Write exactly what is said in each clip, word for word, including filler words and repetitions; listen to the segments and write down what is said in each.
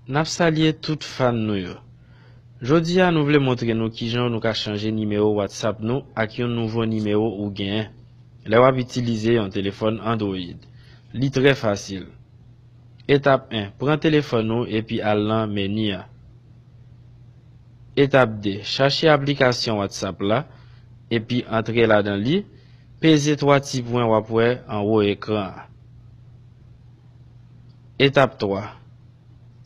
N ap salye tout fan nou yo. Jodi a, nou vle montre nou kijan nou ka chanje nimewo WhatsApp nou ak yon nouvo nimewo ou genyen lè w ap itilize yon telefòn Android. Li trè fasil. Etap en, pran telefòn ou epi al nan meni a. Etap de, chache aplikasyon WhatsApp la epi antre ladan li, peze twa ti pwen w ap wè anwo ekran an. Etap twa,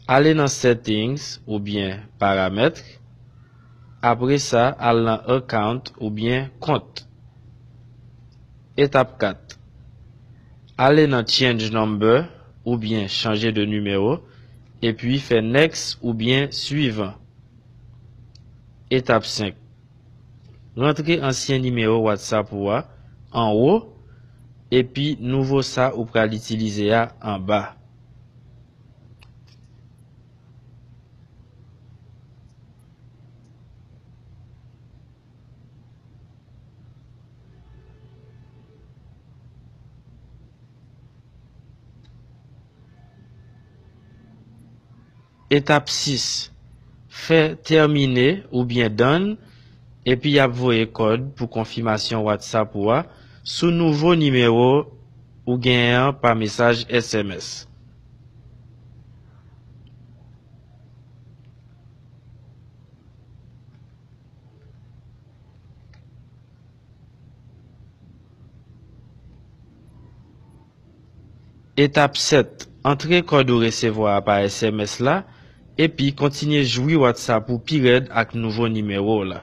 ale nan Settings oubyen Paramèt. Apre sa, al nan Account oubyen Kont. Etap kat, ale nan Change Number oubyen Chanje de nimewo, epi fè Next oubyen Swivan. Etap senk, rantre ansyen nimewo WhatsApp ou a anwo, epi nouvo sa ou pral itilize a anba. Etap sis, fè Termine oubyen Done, epi y ap voye kòd pou konfimasyon WhatsApp ou a sou nouvo nimewo ou genyen an pa mesaj S M S. Etap sèt, antre kòd ou resevwa a pa S M S la, epi kontinye jwi WhatsApp ou pi rèd ak nouvo nimewo w la.